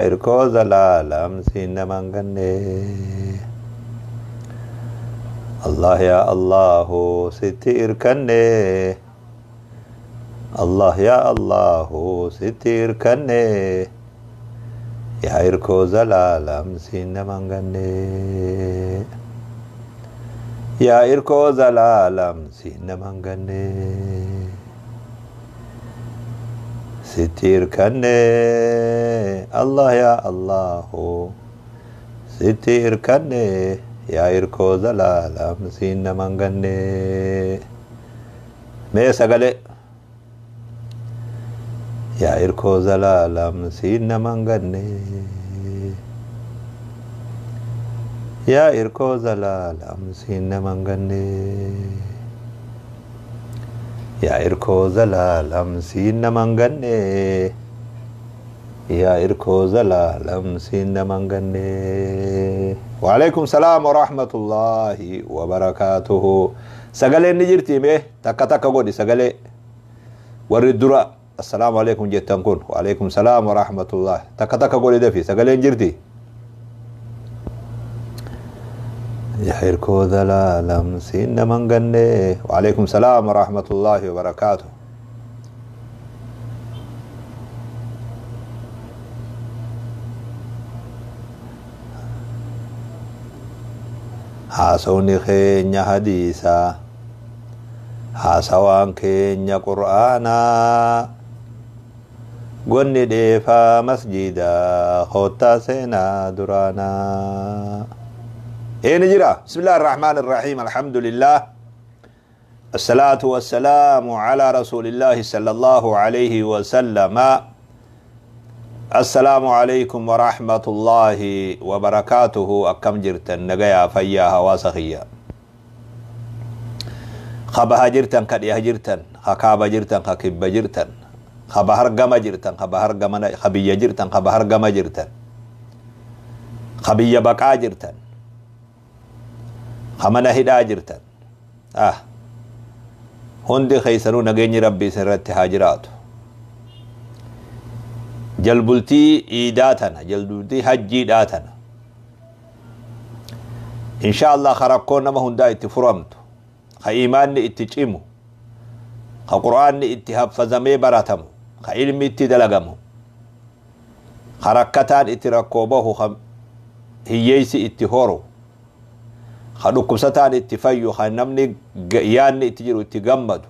Irkoo zalaalam siin naman ganne. Allah ya Allahu sitti irkanne. Allah ya Allahu sitti irkanne. Yaa irkoo zalaalam siin naman ganne. Yaa irkoo zalaalam siin naman ganne. Sitti irkanne. Allah ya Allahu sitti irkanne. Yaa irkoo zalaalam siin naman ganne. Mee sagalee. Yaa irkoo zalaalam siin naman ganne. Yaa irkoo zalaalam siin naman ganne. Yaa irkoo zalaalam siin naman ganne. Yaa irkoo zalaalam siin naman ganne. Waalaikum salaam wa rahmatullahi wa barakaatuhu. Sagaleen ni jirti mee takka takka godhi sagalee warri dura assalaamu alaikum jettan kun waalaikum salaam wa rahmatullah takka takka godhi dafi sagaleen jirti. Yaa irkoo zalaalam siin naman ganne. Waalaikum salaam wa rahmatullahi wa barakaatuhu. Haasawni keenya hadiisaa, haasawaan keenya qur'aanaa, gonni dheefaa masjidaa, koottaa seenaa duraanaa. Eeni jira. Bismillaahi Rahmaani Rahiim. Alhamdulillah. Assalaatu wassalaamu ala rasuulillaahi sallallahu alayhi wa sallama. Assalaamu alaykum wa rahmatullaahi wa barakaatuhu. Akkam jirtan nagayaa fayyaa hawaasa kiyya. Ka baha jirtan, ka dhiha jirtan, ka kaaba jirtan, ka kibba jirtan, ka bahar gama jirtan, ka bahar gamana, ka biyya jirtan, ka bahar gama jirtan, ka biyya baqaa jirtan, ka mana hidhaa jirtan. Ah. Hundi keessanuu nageenyi Rabbii isin irratti haa jiraatu. Jalbultii iidaa tana, jalbultii hajjiidhaa tana. Insha Allah ka rakkoon nama hundaa itti furamtu, ka iimaanni itti cimu, ka Qur'aanni itti haffazamee baratamu, ka ilmi itti dalagamu, ka rakkataan itti rakkoo bahu, ka hiyyeessi itti horu, ka dhukkubsataan itti fayyu, ka namni yaanni itti jiru itti gammadu.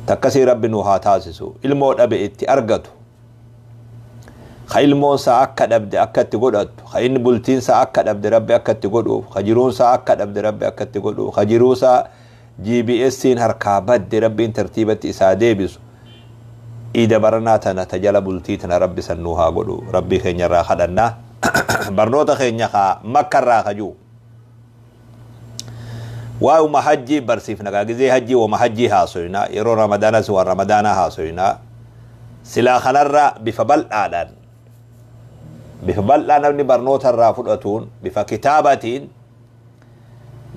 Takkasii Rabbi nu haa taasisu. Ilmoo dhabe itti argatu. Ka ilmoon isaa akka dhabde akka itti godhattu, ka inni bultiin isaa akka dhabde Rabbi akka itti godhuuf, ka jiruun isaa akka dhabde Rabbi akka itti godhuuf, ka jiruu isaa GBS'n harkaa badde Rabbiin tartiibatti isaa deebisu. Iida baranaa tana ta jala bultii tana Rabbi san nuu haa godhu. Rabbii keenya irraa kadhannaa. Barnoota keenya ka Makka irraa ka jiru. Waa'uma hajjii barsiifna gaa gizee hajjii wama hajjii haasoyna yeroo ramadaanas waan ramadaanaa haasoyna silaa kanarra bifa bal'aadhaan bifa bal'aa namni barnoota irraa fudhatuun bifa kitaabatiin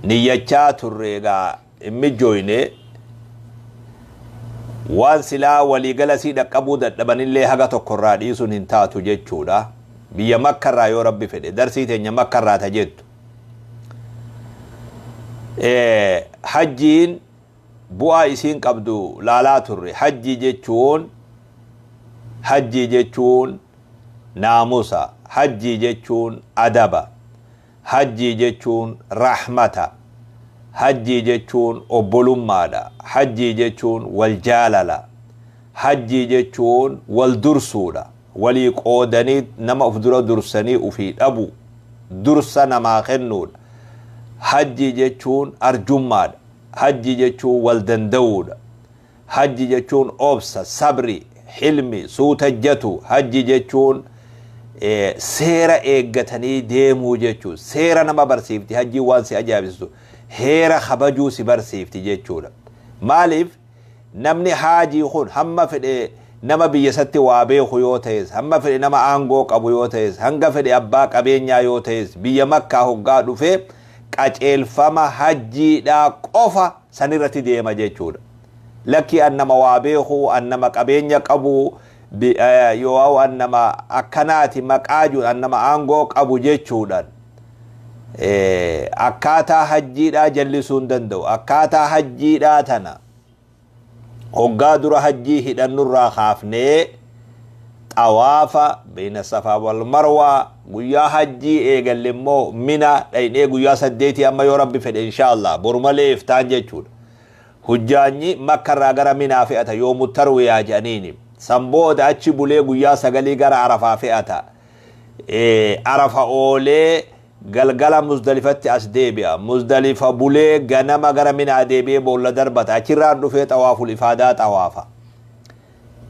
niyyachaa turre egaa hin mijjooyne waan silaa waliigala sii dhaqqabuu dadhabanillee haga tokko irraa dhiisuun hin taatu jechuudha. Biyya Makka irraa yoo Rabbi fedhe darsii teenya Makka irraa ta jettu. Hajjiin bu'aa isiin qabdu laalaa turre. Hajjii jechuun hajjii jechuun naamusa. Hajjii jechuun adaba. Hajjii jechuun rahmata. Hajjii jechuun obbolummaadha. Hajjii jechuun wal jaalala. Hajjii jechuun wal dursuudha. Walii qoodanii nama of dura dursanii ofii dhabu. Dursa namaa kennuudha. Hajjii jechuun arjummaadha. Hajjii jechuun wal danda'uudha. Hajji jechuun obsa, sabri, hilmi, suutajjatu. Hajji jechuun seera eeggatanii deemuu jechuudha. Seera nama barsiifti hajjiin waan si ajaa'ibsiisu. Heera kabajuu si barsiifti jechuudha. Maaliif namni haajii kun hamma fedhe nama biyya isatti waa beeku yoo ta'es, hamma fedhe nama aangoo qabu yoo ta'es, hanga fedhe abbaa qabeenyaa yoo ta'es, biyya Makkaa hoggaa dhufee qaceelfama hajjiidhaa qofa sanirratti deema jechuudha. Lakkii an nama waa beeku, an nama qabeenya qabu, Yoo an nama akkanaati maqaa jiru, an nama aangoo qabu jechuudhaan akkaataa hajjiidhaa jallisuu hin danda'u. Akkaataa hajjiidhaa tana hoggaa dura hajjii hidhannurraa kaafnee, xawaafa beeyna Safaa wal Marwaa, guyyaa hajjii eegalle immoo Mina dhaynee guyyaa 8, amma yoo Rabbi fedhe, insha Allah, boru malee iftaan jechuudha. Hujjaanyi Makkarraa gara Minaa fe'ata, yoomu tarwiyaa jedhaniini. San booda achi bulee guyyaa 9 gara Arafaa fe'ata. Arafa oolee galgala Muzdalifatti as deebi'a. Muzdalifa bulee ganama gara Minaa deebi'ee boolla darbata. Achirraan dhufee xawaaful ifaadaa xawaafa.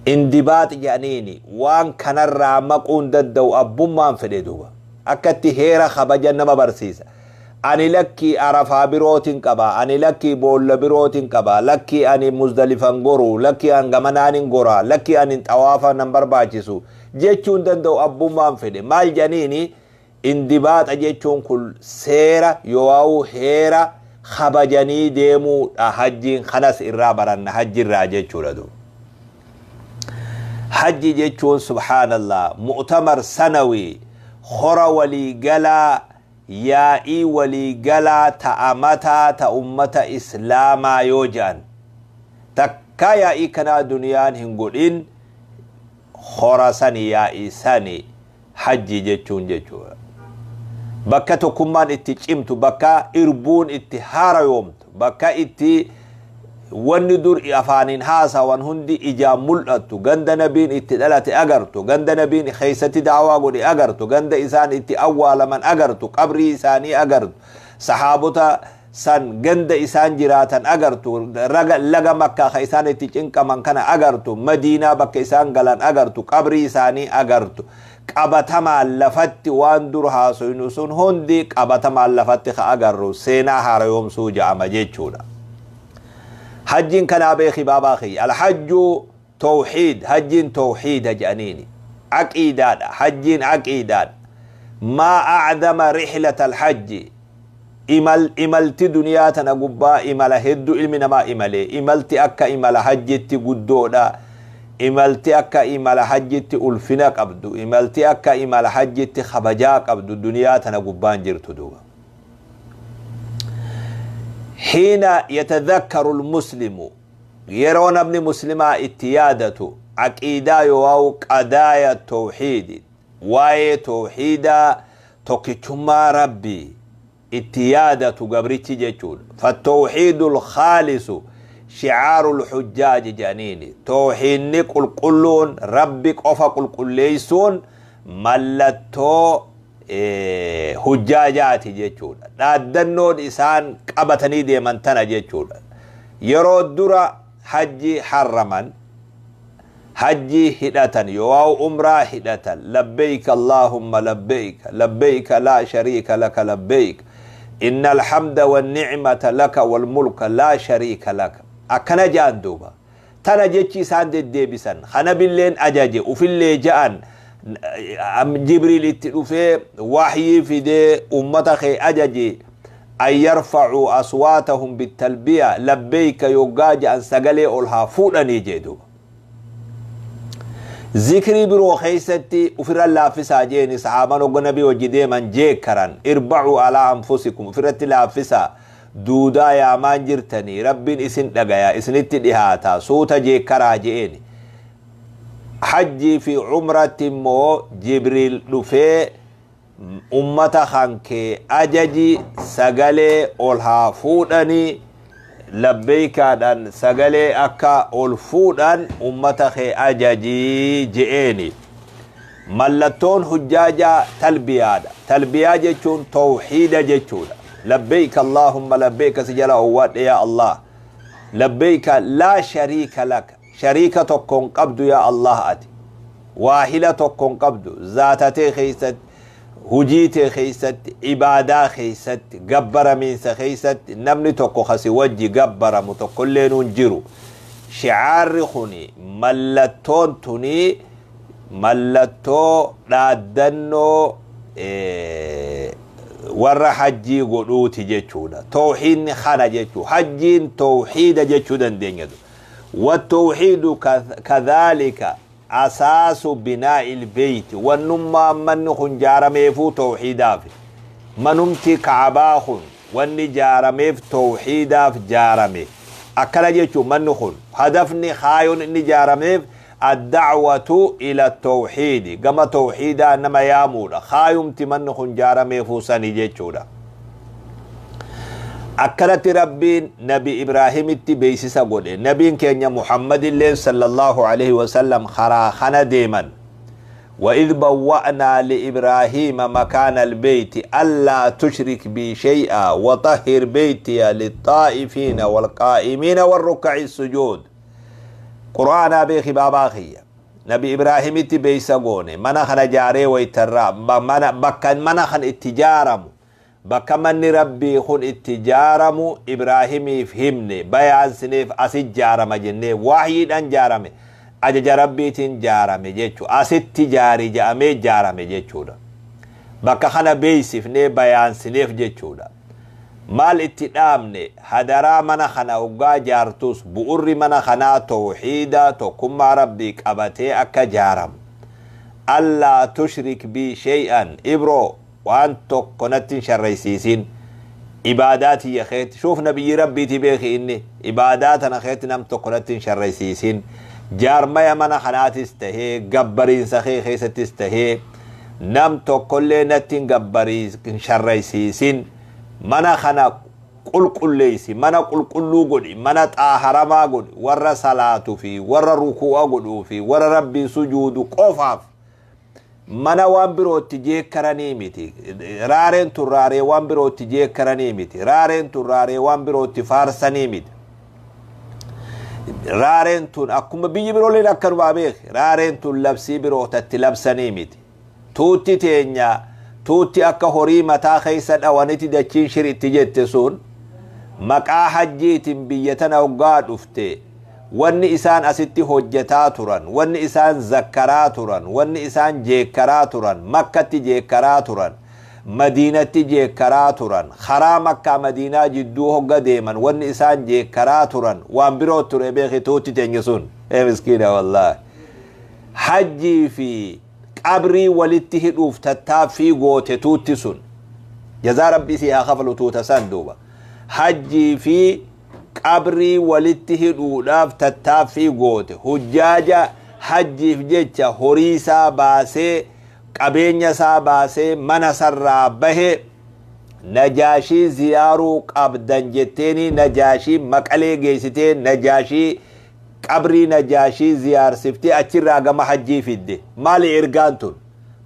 Indibaax jedhaniini. Waan kanarraa maquun danda'u abbummaan fedhe duuba. Akkatti heera kabaja nama barsiisa. Ani lakkii Arafaa birootin qaba, ani lakkii boolla birootin qaba, lakkii ani Muzdalifan goru, lakkii an gamanaanin gora, lakkii ani xawaafa nan barbaachisu jechuun danda'u abbummaan fedhe. Maal jedhaniini? Indibaaxa jechuun kun seera yoo'aa'u heera kabajanii deemuudha. Hajjiin kanas irraa baranna hajjirraa jechuudha duuba. Hajji jechuun, subhaanallah, mu'tamar sanawii, hora waliigalaa, yaa'ii waliigalaa ta'a mataa ta ummata Islaamaa yoo jedhan, takkaa yaa'ii kanaa duniyaan hin godhin. Hora sani, yaa'ii sani hajji jechuun jechuudha. Bakka tokkummaan itti cimtu, bakka irbuun itti haarayoomtu, bakka itti wanni dur afaaniin haasawan hundi ijaan mul'attu, ganda nabiin itti dhalate agartu, ganda nabiin keessatti daawaa godhe agartu, ganda isaan itti awwaalaman agartu, qabrii isaanii agartu, sahaabota san ganda isaan jiraatan agartu, raga laga Makkaa ka isaan itti cinqaman kana agartu, Madiinaa bakka isaan galan agartu, qabrii isaanii agartu. Qabatamaan lafatti waan dur haasoynu sun hundi qabatamaan lafatti ka agarru seenaa haarayoomsuu ja'ama jechuudha. Hajjiin kanaa beeki, baabaa kiyya. Alhajju tawxiid, hajjiin tawxiida jedhaniini. Aqiidaadha. Hajjiin aqiidaadha. Maa acdama rixlata alhajji. Imalti duniyaa tana gubbaa imala hedduu ilmi namaa imalee, imalti akka imala hajjitti guddoodha. Imalti akka imala hajjitti ulfina qabdu, imalti akka imala hajjitti kabajaa qabdu duniyaa tana gubbaan jirtu duuba. Hiina yatadhakkaru lmuslimu, yeroo namni muslimaa itti yaadatu aqiidaa yoo'u qadaaya tawxiidi, waa'ee tawxiidaa, tokkichummaa Rabbii itti yaadatu gabrichi jechuudha. Fattawxiidu lkhaalisu shicaaru lxujjaaji jedhaniini. Tawxiidni qulqulluun, Rabbi qofa qulqulleessuun, mallattoo hujjaajaati jechuudha. Dhaaddannoon isaan qabatanii deeman tana jechuudha. Yeroo dura hajji harraman, hajji hidhatan yoo umraa hidhatan, "Labbeeyka Allaahumma labbeeyka, labbeeyka laa shariika laka labbeeyka, inna alhamda wannicmata laka walmulka laa shariika laka," akkana ja'an duuba. Tana jechi isaan deddeebisan kanabilleen ajaje ufillee ja'an. Jibriil itti dhufee waxyii fidee, "Ummata kee ajaje an yarfacuu aswaatahum bittalbiya, labbeeyka yoggaa ja'an sagalee ol haa fuudhanii," jee duuba. Zikrii biroo keessatti ufirra laaffisaa jeeni. Sahaaban hogga nabii wajji deeman jeekkaran, "Irbacuu alaa anfusikum," ufirratti laaffisaa, duudaa yaamaan jirtanii, Rabbiin isin dhagaya, isinitti dhihaata, suuta jeekkaraa je'eeni. Hajjii fi umratti immoo Jibriil dhufee, "Ummata kankee ajaji, sagalee ol haa fuudhanii, labbeeykaadhaan sagalee akka ol fuudhan ummata kee ajajii," je'eeni. Mallattoon hujjaajaa talbiyaadha. Talbiyaa jechuun tawxiida jechuudha. "Labbeeyka Allaahumma labbeeyka," si jala owwaadhe yaa Allah. "Labbeeyka laa shariika laka," shariika tokkon qabdu yaa Allah, ati waahila tokkon qabdu zaatatee keessatti, hujii tee keessatti, ibaadaa keessatti, gabbaramiinsa keessatti namni tokko kasi wajji gabbaramu tokkollee nuun jiru. Shicaarri kuni, mallattoon tuni, mallattoo dhaaddannoo warra hajjii godhuuti jechuudha. Tawxiidni kana jechuu, hajjiin tawxiida jechuu dandeenya. والتوحيد كذلك. Asaasu binaa'il beeyti, wannummaan manni kun jaarameefuu tawhiidaafi. Manumti Ka'abaa kun wanni jaarameef tawhiidaaf jaarame. Akkana jechuun manni kun hadafni, kaayoon inni jaarameef adda'watu ila tawhiidi, gama tawhiidaa nama yaamuudha. Kaayumti manni kun jaarameefuu sani jechuudha. Akkanatti Rabbiin Nabi Ibraahimitti beeksisa godhe. Nabiin keenya Muhammadilleen sallallahu alaihi wasallam karaa kana deeman. وإذ بوأنا لإبراهيم مكان البيت ألا تشرك بي شيئا وطهر بيتي للطائفين والقائمين والركع السجود. Qur'aanaa beeki baabaa kiyya. Nabi Ibraahimitti beeysa goone. Mana kana jaaree waytarraa mana bakka mana kan itti jaaramu, bakka manni Rabbii kun itti jaaramu Ibraahimiif himne, bayaansineef. Asit jaarama jennee wahyiidhaan jaarame, ajaja Rabbiitiin jaarame jechu. Asitti jaari ja'amee jaarame jechuudha. Bakka kana beeysifnee bayaansineef jechuudha. Maal itti dhaamne? Hadaraa, mana kana hoggaa jaartus bu'urri mana kanaa tawxiida, tokkummaa Rabbii qabatee akka jaaramu. ألا تشرك بي شيئا, ibroo waan tokko natti hin sharraysiisin ibaadaa tiyya keetti. Shuuf, nabiyyi Rabbiiti beeki. Inni ibaadaa tana keetti nam tokko natti hin sharraysiisin. Jaarmaya mana kanaatis tahee, gabbariinsa kee keessattis tahee, nam tokkollee natti hin hin sharraysiisin. Mana kana qulqulleeysi, mana qulqulluu godhi, mana xaaharamaa godhi, warra salaatu fi warra ruku'a godhuu fi warra Rabbii sujuudu qofaaf. Mana waan birootti jeekkaranii miti. Raareen tun raaree waan birootti jeekkaranii miti. Raareen tun raaree waan birootti faarsanii miti. Raareen tun akkuma biyyi biroolleen akkanumaa beeki. Raareen tun labsii birootatti labsanii miti. Tuutti teenya, tuutti akka horii mataa keessa dhawanitti dachiin shiritti jette sun, maqaa hajjiitiin biyya tana hoggaa dhufte, wanni isaan asitti hojjetaa turan, wanni isaan zakkaraa turan, wanni isaan jeekkaraa turan, Makkatti jeekkaraa turan, Madiinatti jeekkaraa turan, karaa Makkaa Madiinaa jidduu hogga deeman wanni isaan jeekkaraa turan waan biroo ture beeki. Tuutti teenya sun, ee miskiina wallaahi, hajjii fi qabrii walitti hidhuuf tattaaffii goote tuutti sun. Jazaa Rabbii si haa kafalu tuuta san. Duuba hajjii fi qabrii walitti hidhuudhaaf tattaaffii goote. Hujjaaja hajjiif jecha horii isaa baasee, qabeenya isaa baasee, mana sarraa bahe Najaashii ziyaaruu qabdan jetteeni Najaashii Maqalee geessitee, Najaashii, qabrii Najaashii ziyaarsiftee, achirraa gama hajjii fidde. Maali ergaan tun?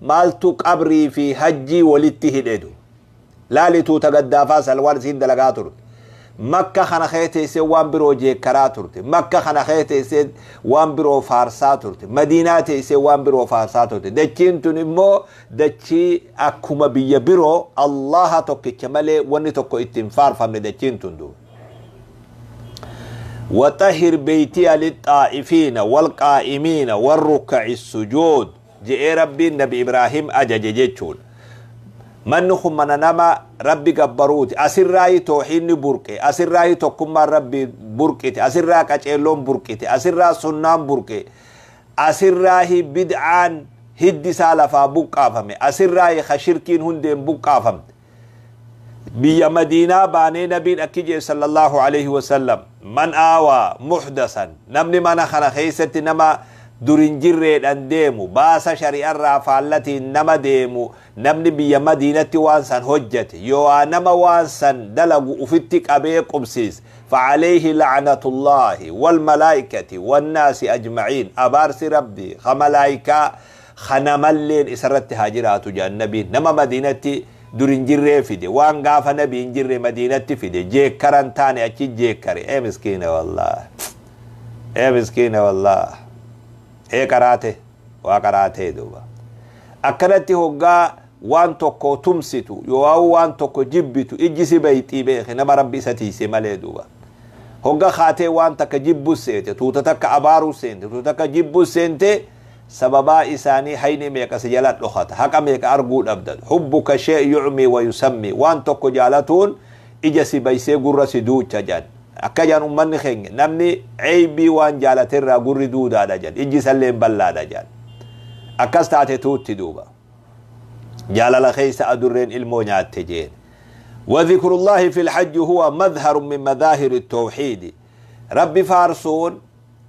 Maaltu qabrii fi hajjii walitti hidhetu? Laali, tuuta gaddaafaa salwaan isiin dalagaa turte. Makka kana kee teessee waan biroo jeekkaraa turte. Makka kana kee teessee waan biroo faarsaa turte. Madiinaa teessee waan biroo faarsaa turte. Dachiin tun immoo dachii akkuma biyya biroo Allaha tokkicha malee wanni tokko ittiin faarfamne dachiin tun duuba. وطهر بيتي للطائفين والقائمين والركع السجود je'ee Rabbiin Nabi Ibraahim ajaje jechuudha. Manni kun mana nama Rabbi gabbaruuti. Asirraayi tooxiinni burqe, asirraayi tokkummaan Rabbi burqite, asirraa qaceelloon burqite, asirraa sunnaan burqe, asirraayi bid'aan hiddi isaa lafaa buqqaafame, asirraayi shirkiin hundeen buqqaafamte. Biyya Madiinaa baanee nabiin akki jee صلى الله عليه وسلم: من آوى محدثا, namni mana kana keessatti nama durin jirreedhan deemu, baasa shari'arraa faallatiin nama deemu, namni biyya Madiinatti waan san hojjete yoo nama waan san dalagu ufitti qabee qubsiis, فعليه لعنة الله والملائكة والناس أجمعين. Abaarsi Rabbi ka malaaykaa kanamalleen isarratti haa jiraatu jedhan nabiin. Nama Madiinatti durin jirree fide, waan gaafa nabi hin jirre Madiinatti fide, jeekkaran taane achi jeekkare. Ee miskiina wallahi, ee miskiina wallahi, ee qaraate waa qaraatee. Duuba akkanatti hoggaa waan tokko tumsitu yoo waan tokko jibbitu ijji si bayxii beeke, nama Rabbi isa tiise malee. Duuba hogga kaatee waan takka jibbu seete, tuuta takka abaaruu seente, tuuta takka jibbu seente, sababaa isaanii hayni meeqa si jala dhokata, haqa meeqa arguu dhabda. حبك الشيء يعمي ويصمي, waan tokko jaalatuun ija si baysee gurra si duucha jedhan. Akka jedhan ummanni keenya, namni ceeybii waan jaalaterraa gurri duudaadha jedhan, ijji isallee bal'aadha jedhan. Akkas taate tuutti duuba. Jaalala keessa adurreen ilmoo nyaatte jeen. وذكر الله في الحج هو مظهر من مظاهر التوحيد. Rabbi faarsuun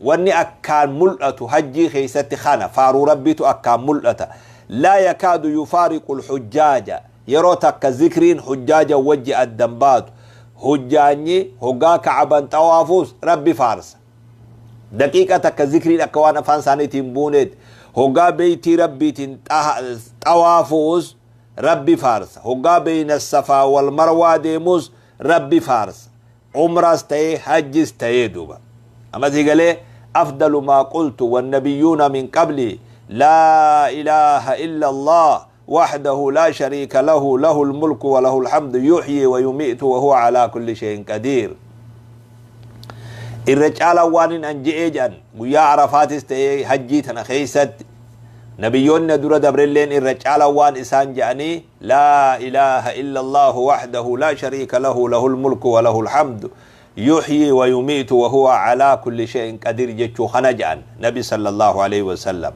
wanni akkaan mul'atu hajjii keessatti kana, faaruu Rabbitu akkaan mul'ata. لا يكاد يفارق الحجاج, yeroo takka zikriin hujjaaja wajji addan baatu. Hujjaanyi hoggaa Ka'aban xawaafuus Rabbi faarsa. Daqiiqa takka zikriin akka waan afaan isaaniitiin buuneet. Hoggaa beeytii Rabbiitiin xawaafuus Rabbi faarsa. Hoggaa بين الصفا والمروة deemus Rabbi faarsa. Umraas ta'ee hajjis ta'ee duuba. Amasii galee, أفضل ما قلت والنبيون من قبلي لا إله إلا الله وحده لا شريك له، له الملك وله الحمد، يحيي ويميت وهو على كل شيء قدير. Irra caalaa waan hin anje'ee jedhan guyyaa Arafaatis ta'ee hajjii tana keessatti, nabiyyoonni dura dabrelleen irra caalaa waan isaan jedhanii لا إله إلا الله وحده لا شريك له، له الملك وله الحمد، يحيي ويميت وهو على كل شيء قدير jechuu kana jedhan Nabi صلى الله عليه وسلم.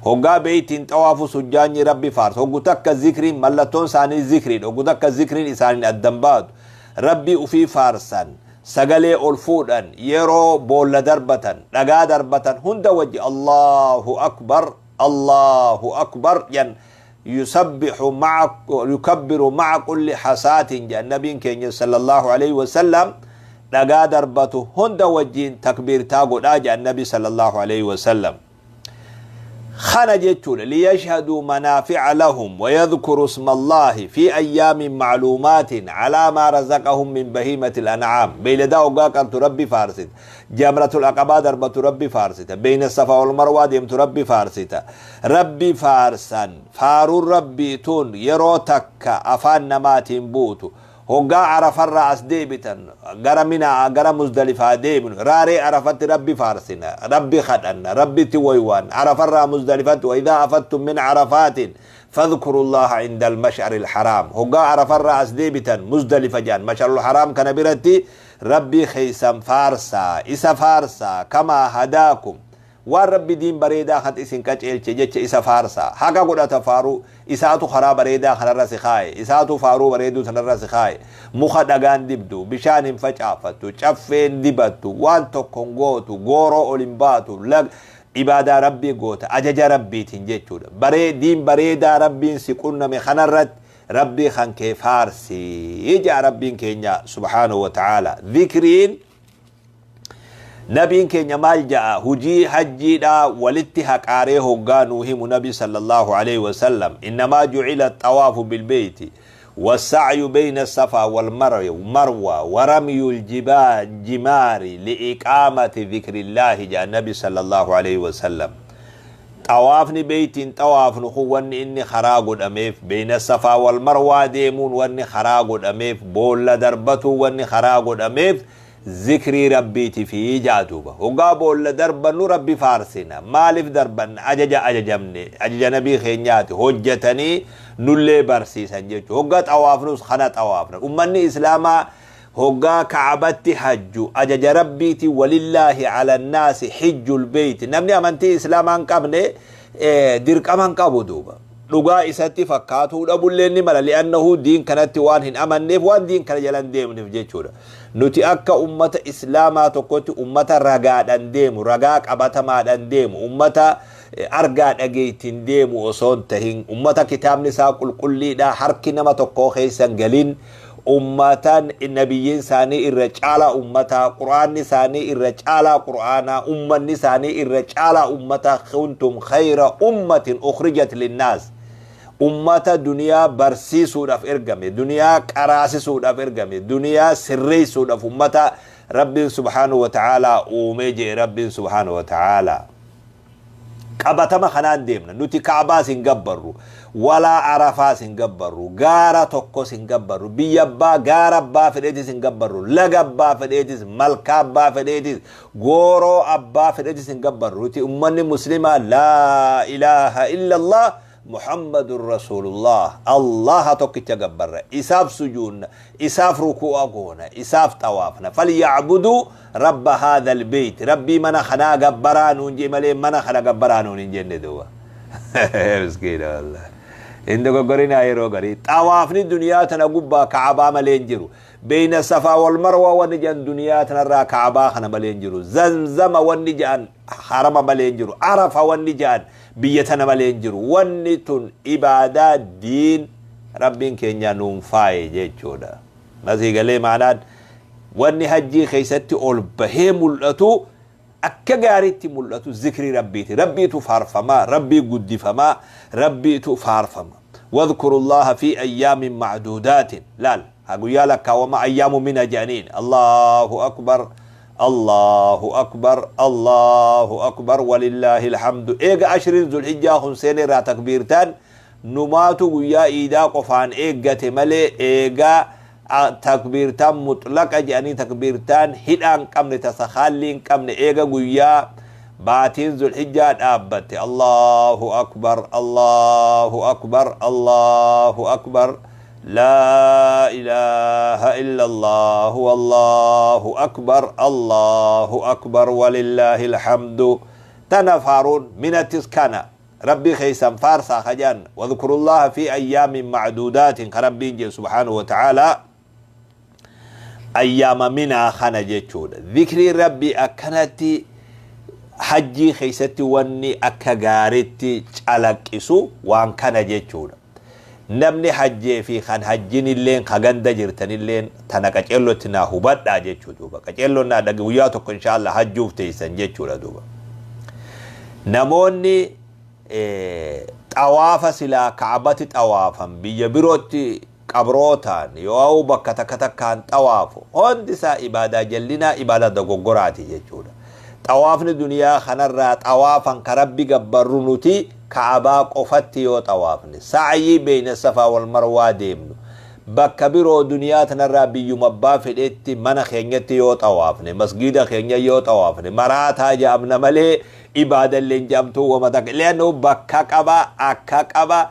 Hoggaa beeytiin xawaafu sujjaanyi Rabbi faarsa. Hoggu takka zikriin, mallattoon isaanii zikriin, hoggu takka zikriin isaaniin addan baatu. Rabbi ufii faarsan, sagalee ol fuudhan. Yeroo boolla darbatan, dhagaa darbatan hunda wajji الله أكبر، الله أكبر jan. يسبح مع يكبر مع كل حصاة jedhan nabiin keenya صلى الله عليه وسلم. Dhagaa darbatu hunda wajjiin takbiirtaa godhaa jedhan Nabi صلى الله عليه وسلم. Kana jechuudha. ليشهدوا منافع لهم ويذكروا اسم الله في أيام معلومات على ما رزقهم من بهيمة الأنعام. Beeyladaa hoggaa qaltu Rabbi faarsita. جمرة العقبة darbatu Rabbi faarsita. بين الصفا والمروة deemtu Rabbi faarsita. Rabbi faarsan. Faaruun Rabbii tun yeroo takka afaan namaatiin buutu. Hoggaa Arafarraa as deebitan, gara Minaa, gara Muzdalifaa deebinu, raaree Arafatti Rabbi faarsina, Rabbi kadhanna, Rabbitti waywaan. Arafarraa Muzdalifatti, وإذا أفضتم من عرفات فاذكروا الله عند المشعر الحرام. Hoggaa Arafarraa as deebitan Muzdalifa jaan, مشعر الحرام kana biratti Rabbi keeysan faarsaa, isa faarsaa. كما هداكم, waan Rabbi diin bareedaa kan isin qaceelche jecha isa faarsaa. Haqa godhata faaruu isaatu. Karaa bareedaa kanarra si kaaye, isaatu faaruu bareeduu sanarra si kaaye. Muka dhagaan dibdu, bishaan hin facaafattu, caffeen dibattu, waan tokko hin gootu, gooroo ol hin baatu, ibaadaa Rabbii goota ajaja Rabbiitiin jechuudha. Baree diin bareedaa Rabbiin si qunname kanarratti Rabbii kan kee faarsi jaa Rabbiin keenya سبحانه وتعالى. Dhikriin nabiin keenya maal ja'a? Hujii hajjiidha walitti haqaaree hoggaa nuu himu Nabi صلى الله عليه وسلم, إنما جعل الطواف بالبيت والسعي بين الصفا والمروة ورمي الجبال جمار لإقامة ذكر الله جاء النبي صلى الله عليه وسلم. Xawaafni beeytiin xawaafnu kun wanni inni karaa godhameef, بين الصفا والمروة deemuun wanni karaa godhameef, boolla darbatu wanni karaa godhameef zikrii Rabbiiti fi jaaduuba. Hoggaa boolla darbannu Rabbi faarsina. Maaliif darbanna? Ajaja ajajamne, ajaja nabii keenyaati hojjetanii nullee barsiisan jechuudha. Hoggaa xawaafnus kana xawaafna. Ummanni Islaamaa hoggaa Kacbatti hajju ajaja Rabbiiti. ولله على الناس حج البيت. Namni amantii Islaamaa hin qabne dirqama hin qabu duuba. Dhugaa isatti fakkaatuu dhabullee ni mala, لأنه diin kanatti waan hin amanneef, waan diin kana jalan deemneef jechuudha. Nuti akka ummata Islaamaa tokkotti ummata ragaadhaan deemu, ragaa qabatamaadhaan deemu, ummata argaa dhageettiin deemu osoo hin tahin, ummata kitaabni isaa qulqulliidha, harki nama tokkoo keessa hin galin, ummata nabiyyiin isaanii irra caalaa ummata, Quraanni isaanii irra caalaa Qur'aanaa, ummanni isaanii irra caalaa ummata. كنتم خير أمة أخرجت للناس, ummata duniyaa barsiisuudhaaf ergame, duniyaa qaraasisuudhaaf ergame, duniyaa sirreessuudhaaf ummata Rabbiin سبحانه وتعالى uumee jee Rabbiin سبحانه وتعالى. Qabatama kanaan deemna. Nuti Ka'baas hin gabbarru, walaa Arafaas hin gabbarru, gaara tokkos hin gabbarru, biyya abbaa, gaara abbaa fedheetis hin gabbarru, laga abbaa fedheetis, malkaa abbaa fedheetis, gooroo abbaa fedheetis hin gabbarru. Nuti ummanni Muslimaa لا إله إلا الله. Muhammadun Rasuulullah. Allaha tokkicha gabbarra, isaaf sujuunna, isaaf ruku'a goona, isaaf xawaafna. Falyacbuduu rabba haadha albeyt, Rabbii mana kanaa gabbaraa nuun jee malee mana kana gabbaraa nuun hin jenne duuba. Miskiina wallahi. Hin dogoggorinaa yeroo garii. Xawaafni duniyaa tana gubbaa Ka'abaa malee hin jiru. Beeyna Safaa wal Marwaa wanni jedhan duniyaa tanarraa Ka'abaa kana malee hin jiru. Zamzama wanni jedhan harama malee hin jiru. Arafa wanni jedhan biyya tana malee hin jiru. Wanni tun ibaadaa diin Rabbiin keenya nuun faaye jechuudha. Masii galee maanaan wanni hajjii keessatti ol bahee mul'atu, akka gaariitti mul'atu, zikrii Rabbiiti. Rabbiitu faarfamaa, Rabbii guddifamaa, Rabbiitu faarfama. Wadhkuru Allaha fi ayyaamin macduudaatin. Laal, haa guyyaa lakkaawama ayyaamu mina jedhaniin. Allahu akbar, Allahu akbar, Allahu akbar, walillaahi alhamdu. Eega ashriin Zulhijjaa kun seenee irraa takbiirtaan numaatu guyyaa iidaa qofaan eeggate malee, eegaa takbiirtaan mutlaqa jedhanii, takbiirtaan hidhaa hin qabne, tasa haallii hin qabne, eega guyyaa baatiin Zulhijjaa dhaabbatte Allahu akbar, Allahu akbar, Allahu akbar, laa ilaaha illa Allah, wallahu akbar, Allahu akbar, walillaahi alhamdu. Tana faaruun minattis kana Rabbii keessan faarsaa ka jedhan. Wadhkurullaha fi ayyaamin macduudaatin ka Rabbiin jedhe subhaanahu wa ta'aalaa ayyaama minaa kana jechuudha. Zikriin Rabbii akkanatti hajjii keessatti wanni akka gaaritti calaqqisu waan kana jechuudha. Namni hajjee fi kan hajjinilleen, ka ganda jirtanilleen, tana qaceellotti naa hubadhaa jechuu duuba. Qaceelloon naa dhage, guyyaa tokko inshaallah hajjuuf teessan jechuudha duuba. Namoonni xawaafa silaa Ka'abatti xawaafan biyya birootti qabrootaan yoo bakka takka takkaan xawaafu, hundi isaa ibaadaa jallinaa, ibaadaa dogoggoraati jechuudha. Xawaafni duniyaa kanarraa xawaafan ka Rabbi gabbarru nuti Ka'abaa qofatti yoo xawaafne, sa'yii beeyna Safaa wal Marwaa deemnu, bakka biroo duniyaa tanarraa biyyuma abbaa fedhetti mana keenyatti yoo xawaafne, masgiida keenya yoo xawaafne, maraataa jedhamna malee ibaadallee hin jedhamtu wama takka. Leannoo bakka qaba, akka qaba,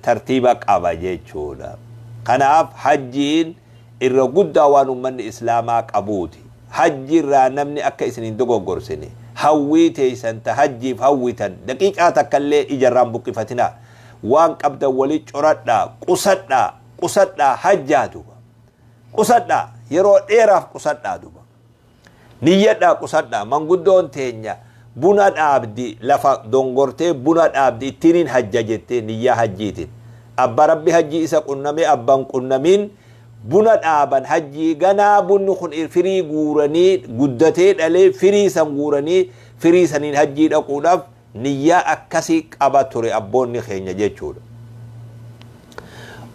tartiiba qaba jechuudha. Kanaaf hajjiin irra guddaa waan ummanni Islaamaa qabuuti. Hajji irraa namni akka isin hin dogoggorsine, hawwii teessan ta hajjiif hawwitan daqiiqaa takkallee ijarraa hin buqqifatinaa. Waan qabdan wali coradhaa, qusadhaa, qusadhaa hajjaa duba. Qusadhaa, yeroo dheeraaf qusadhaa duba. Niyyadhaa qusadhaa. Manguddoon teenya buna dhaabdi, lafa dongortee buna dhaabdi, ittiinin hajja jettee niyyaa hajjiitiin. Abba Rabbi hajjii isa qunname, abban qunnamiin buna dhaaban hajjii ganaa bunni kun firii guuranii guddatee dhalee firii san guuranii firii saniin hajjii dhaquudhaaf niyyaa akkasii qaba ture abboonni keenya jechuudha.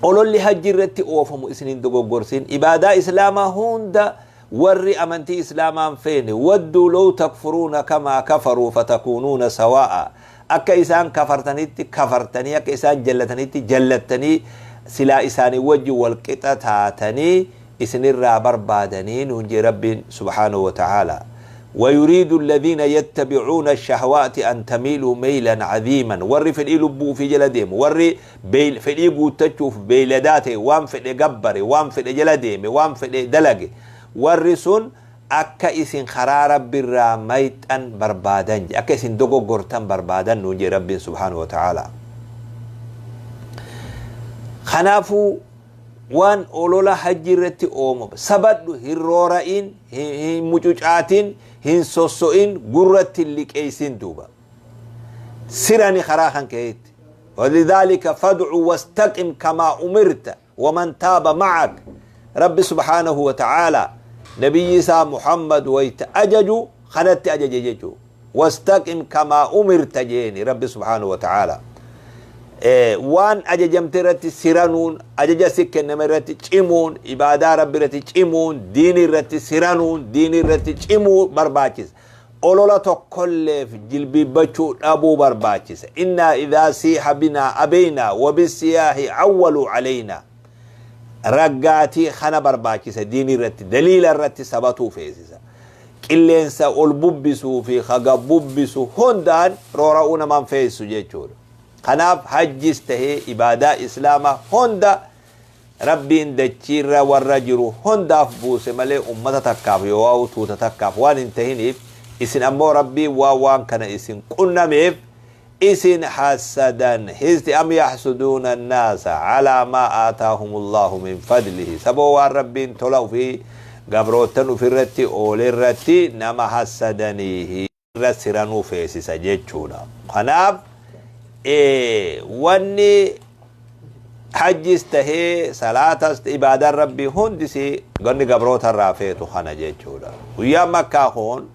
Ololli hajji irratti oofamu isin hin dogoggorsin. Ibaadaa Islaamaa hunda warri amantii Islaamaa hin feene, wadduu law takfuruuna kamaa kafaruu fatakuunuuna sawaa'a, akka isaan kafartanitti kafartanii, akka isaan jallatanitti jallattanii, silaa isaanii wajji wal qixa taatanii isinirraa barbaadanii nuun jee Rabbiin subhaanahu wa ta'aalaa. ويريد الذين يتبعون الشهوات أن تميلوا ميلا عظيما. Warri fedhii lubbuu fi jala deemu, warri fedhii guuttachuuf beeyladaa ta'e, waan fedhe gabbare, waan fedhe jala deeme, waan fedhe dalage, warri sun akka isin karaa Rabbi irraa mayxan barbaadan je, akka isin dogoggortan barbaadan nuun jee Rabbiin subhaanahu wa ta'aalaa. Kanaafuu waan olola hajji irratti oomamu sabadhu, hin roora'in, hin mucucaatin, hin sosso'in, gurratti hin liqeessin duuba. Sirani karaa kan keetti. ولذلك فادع واستقم كما أمرت ومن تاب معك. ربي سبحانه وتعالى نبي isaa محمد wayta ajaju kanatti ajaje jechuu. واستقم كما أمرت jeeni ربي سبحانه وتعالى. Waan ajajamte irratti siranuun, ajaja si kenname irratti cimuun, ibaadaa Rabbi irratti cimuun, diini irratti siranuun, diini irratti cimuu barbaachisa. Olola tokkolleef jilbiibbachuu dhabuu barbaachisa. إنا إذا صيح بنا أبينا وبالصياح عولوا علينا. Raggaatii kana barbaachisa. Diini irratti, daliila irratti sabatuu feesisa. Qilleensa ol bubbisuu fi haga bubbisu hundaan roora'uu namaan feesisu jechuudha. Kanaaf hajjis tahee ibaadaa islaamaa hunda Rabbiin dachiirra warra jiru hundaaf buuse malee ummata takkaaf yoowaa'u tuuta takkaaf waan hin tahiniif, isin ammoo Rabbiin waan waan kana isin qunnameef isin hassadan. Histi am yaxsuduuna annaasa calaa maa aataahumullaahu min fadlihi, saboo waan Rabbiin tola ufii gabroottan ufirratti oolerratti nama hassadaniihi. Irra siranuu feesisa jechuudha. Kanaaf wanni hajjis tahee salaatas ibaadaan Rabbii hundisi wanni gabroota irraa feetu kana jechuudha. Guyyaan Makkaa kun